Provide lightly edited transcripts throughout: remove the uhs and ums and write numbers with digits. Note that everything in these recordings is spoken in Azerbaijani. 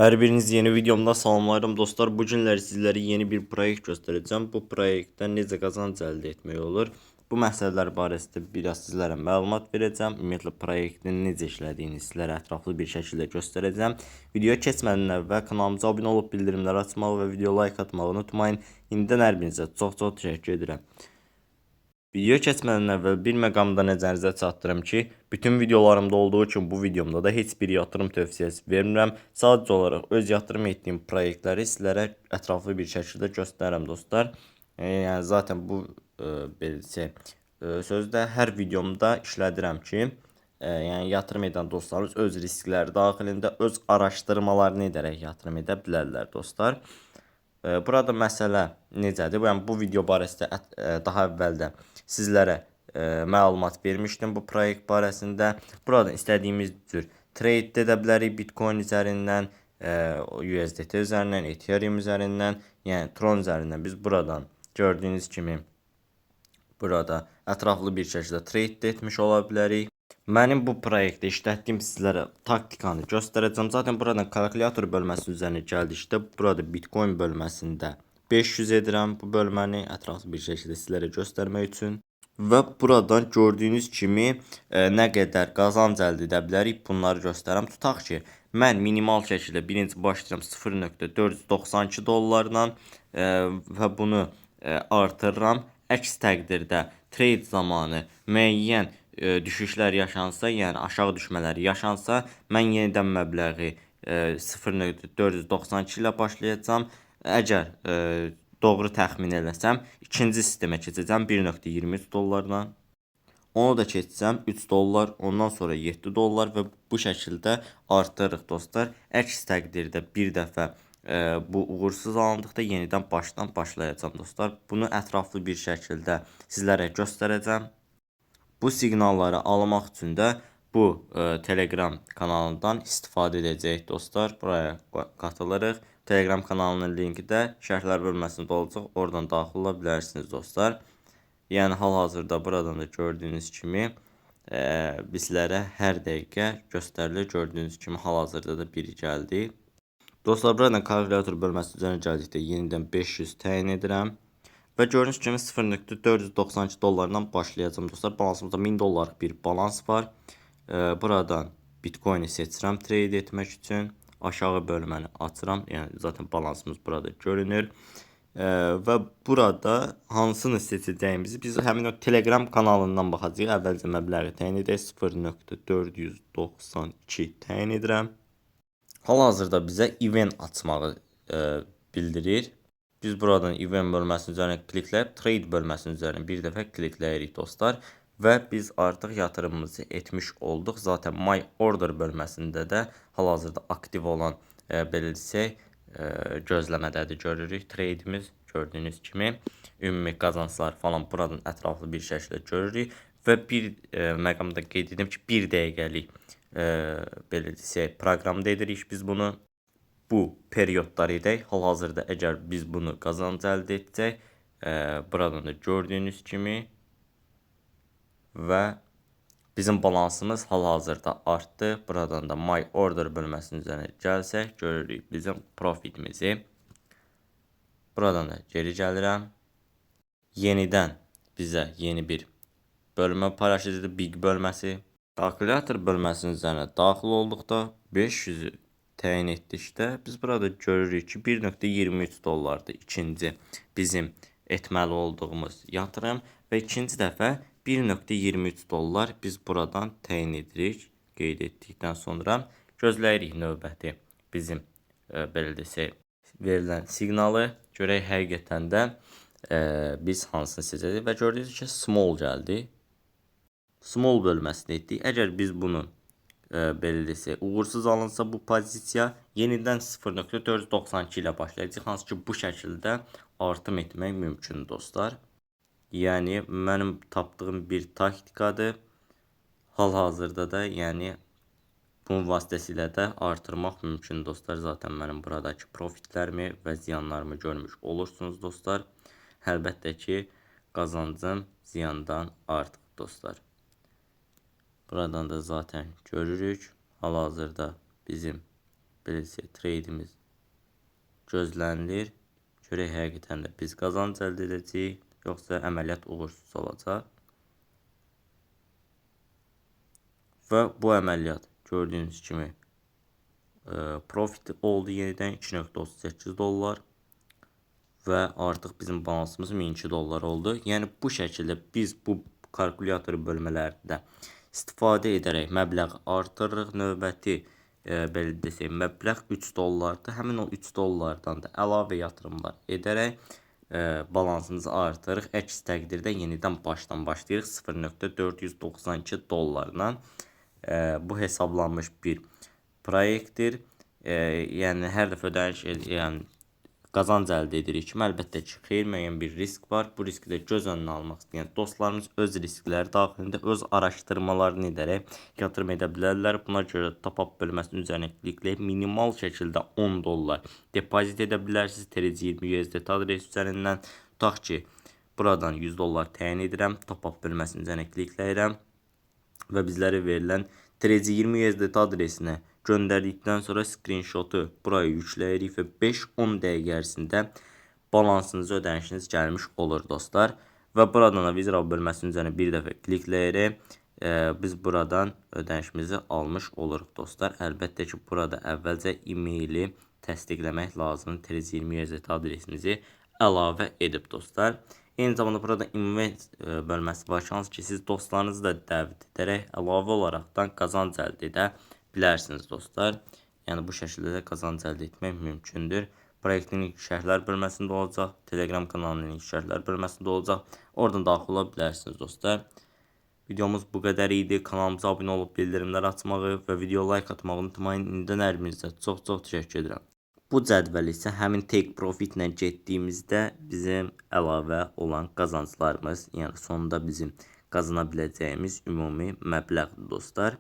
Hər birinizi yeni videomda salamlayıram dostlar. Bu günlər sizlərə yeni bir proyekt göstərəcəm. Bu proyektdən necə qazanc əldə etmək olur? Bu məsələlər barəsində biraz sizlərə məlumat verəcəm. Ümumiyyətlə proyektin necə işlədiyini sizlərə ətraflı bir şəkildə göstərəcəm. Videoya keçmədən əvvəl kanalımıza abunə olub bildirimləri açmağı və video like atmağı unutmayın. İndidən hər birinizə çox-çox təşəkkür edirəm. Videoya keçmədən əvvəl bir məqamda nəzərinizə çatdırım ki, bütün videolarımda olduğu kimi bu videomda da heç bir yatırım tövsiyəsi vermirəm. Sadəcə olaraq öz yatırım etdiyim proyektləri sizlərə ətraflı bir şəkildə göstərirəm dostlar. Yəni zaten bu belə desək, sözdə hər videomda işlədirəm ki, yəni yatırım edən dostlarımız öz riskləri daxilində öz araşdırmalarını edərək yatırım edə bilərlər dostlar. Burada məsələ necədir? Yəni bu video barəsində daha əvvəl də sizlərə məlumat vermişdim bu proyekt barəsində. Buradan istədiyimiz cür trade edə bilərik Bitcoin üzərindən, USDT üzərindən, Ethereum üzərindən, yəni Tron üzərindən biz buradan gördüyünüz kimi burada ətraflı bir şəkildə trade etmiş ola bilərik. Mənim bu proyektdə işlətdiyim sizlərə taktikanı göstərəcəm. Zaten buradan kalkulyator bölməsi üzərinə gəldikdə burada Bitcoin bölməsində 500 edirəm bu bölməni ətraflı bir şəkildə sizlərə göstərmək üçün. Və buradan gördüyünüz kimi nə qədər qazanc əldə edə bilərik bunları göstərəm. Tutaq ki, mən minimal şəkildə birinci başlayıram 0.492 dollarla və bunu artırıram. Əks təqdirdə trade zamanı müəyyən düşüşlər yaşansa, yəni aşağı düşmələr yaşansa, mən yenidən məbləği 0.492 ilə başlayacağam. Əgər doğru təxmin eləsəm, ikinci sistemə keçəcəm 1.23 dollarla. Onu da keçsəm 3 dollar, ondan sonra 7 dollar və bu şəkildə artırırıq dostlar. Əks təqdirdə bir dəfə bu uğursuz alındıqda yenidən başdan başlayacağam dostlar. Bunu ətraflı bir şəkildə sizlərə göstərəcəm. Bu siqnalları almaq üçün də bu Telegram kanalından istifadə edəcəyik dostlar. Buraya qatılırıq. Telegram kanalının linki də şərhlər bölməsində olacaq. Oradan daxil ola bilərsiniz dostlar. Yəni hal-hazırda buradan da gördüyünüz kimi bizlərə hər dəqiqə göstərilir. Gördüyünüz kimi hal-hazırda da biri gəldi. Dostlar, buradan kalkulyator bölməsi üzərinə gəldikdə yenidən 500 təyin edirəm. Və gördüyünüz kimi 0.492 dollardan başlayacağım dostlar. Balansımızda 1000 dollarlıq bir balans var. Buradan Bitcoin-i seçirəm trade etmək üçün. Aşağı bölməni açıram. Yəni zaten balansımız burada görünür. Və burada hansını seçəcəyimizi biz həmin o Telegram kanalından baxacağıq. Əvvəlcə məbləği təyin edək. 0.492 təyin edirəm. Hal-hazırda bizə event açmağı bildirir. Biz buradan event bölməsinin üzərinə klikləyib trade bölməsinin üzərinə bir dəfə klikləyirik dostlar və biz artıq yatırımımızı etmiş olduq. Zaten my order bölməsində də hal-hazırda aktiv olan belə desək, gözləmədədir görürük trade'imiz gördüyünüz kimi ümumi qazanclar falan buradan ətraflı bir şəkildə görürük və bir məqamda qeyd edim ki, bir dəqiqəlik belə desək proqramda edirik biz bunu. Bu periodlar edək. Hal-hazırda əgər biz bunu qazanc əldə etsək, buradan da gördüyünüz kimi və bizim balansımız hal-hazırda artdı. Buradan da my order bölməsinin üzərinə gəlsək, görürük bizim profitimizi. Buradan da geri gəlirəm. Yenidən bizə yeni bir bölmə paylaşıcıdır, big bölməsi. Kalkulyator bölməsinin üzərinə daxil olduqda 500-ü təyin etdikdə biz burada görürük ki, 1.23 dollardır ikinci bizim etməli olduğumuz yatırım və ikinci dəfə 1.23 dollar biz buradan təyin edirik. Qeyd etdikdən sonra gözləyirik növbəti bizim belə desək verilən siqnalı. Görək həqiqətən də biz hansını seçəcəyik və gördüyünüz kimi small gəldi. Small bölməsini etdik. Əgər biz bunu belə desək, uğursuz alınsa bu pozisiya yenidən 0.492 ilə başlayacaq. Hansı ki bu şəkildə artım etmək mümkündür dostlar. Yəni mənim tapdığım bir taktikadır. Hal-hazırda da yəni bunun vasitəsilə də artırmaq mümkündür dostlar. Zaten mənim buradakı profitlərimi və ziyanlarımı görmüş olursunuz dostlar. Əlbəttə ki, qazancım ziyandan artıq dostlar. Buradan da zaten görürük. Hal-hazırda bizim belə desək, tradeimiz gözlənilir. Görək həqiqətən də biz qazanc əldə edəcəyik, yoxsa əməliyyat uğursuz olacaq. Və bu əməliyyat gördüyünüz kimi profit oldu yenidən 2.38 dollar və artıq bizim balansımız 1002 dollar oldu. Yəni bu şəkildə biz bu kalkulyator bölmələrində istifadə edərək məbləği artırırıq. Növbəti belə desək, məbləğ 3 dollardır. Həmin o 3 dollardan da əlavə yatırımlar edərək balansımızı artırırıq. Əks təqdirdə yenidən başdan başlayırıq 0.492 dollarla. Bu hesablanmış bir proyektdir. Yəni hər dəfə ödəniş yəni qazanc əldə edirik ki, əlbəttə ki, xeyir, müəyyən bir risk var. Bu riski də göz önünə almaq istəyən dostlarımız öz riskləri daxilində öz araşdırmalarını edərək yatırım edə bilərlər. Buna görə top-up bölməsinin üzərinə klikləyib minimal şəkildə 10 dollar depozit edə bilərsiniz. TRC20 USDT adresi üzərindən. Tutaq ki, buradan 100 dollar təyin edirəm. Top-up bölməsinin üzərinə klikləyirəm və bizlərə verilən TRC20 USDT adresinə göndərdikdən sonra screenshotu buraya yükləyirik və 5-10 dəqiqə ərzində balansınıza ödənişiniz gəlmiş olur dostlar. Və buradan da withdraw bölməsinin üzərinə bir dəfə klikləyərək biz buradan ödənişimizi almış oluruq dostlar. Əlbəttə ki, burada əvvəlcə e-maili təsdiqləmək lazımdır. TRC20 USDT adresinizi əlavə edib dostlar. Eyni zamanda burada invest bölməsi var ki, hansı ki siz dostlarınızı da dəvət edərək əlavə olaraqdan qazanc əldə edə bilərsiniz dostlar. Yəni bu şəkildə də qazanc əldə etmək mümkündür. Proyektin link şərhlər bölməsində olacaq. Telegram kanalının link şərhlər bölməsində olacaq. Oradan daxil ola bilərsiniz dostlar. Videomuz bu qədər idi. Kanalımıza abunə olub bildirimlər açmağı və video like atmağı unutmayın. İndidən hər birinizə çox-çox təşəkkür edirəm. Bu cədvəl isə həmin take profitlə getdiyimizdə bizim əlavə olan qazanclarımız, yəni sonda bizim qazana biləcəyimiz ümumi məbləğdir dostlar.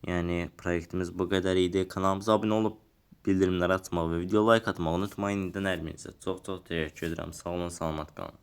Yəni proyektimiz bu qədər idi. Kanalımıza abunə olub bildirimləri açmağı və video like atmağı unutmayın. İndidən hər birinizə çox-çox təşəkkür edirəm. Sağ olun, salamat qalın.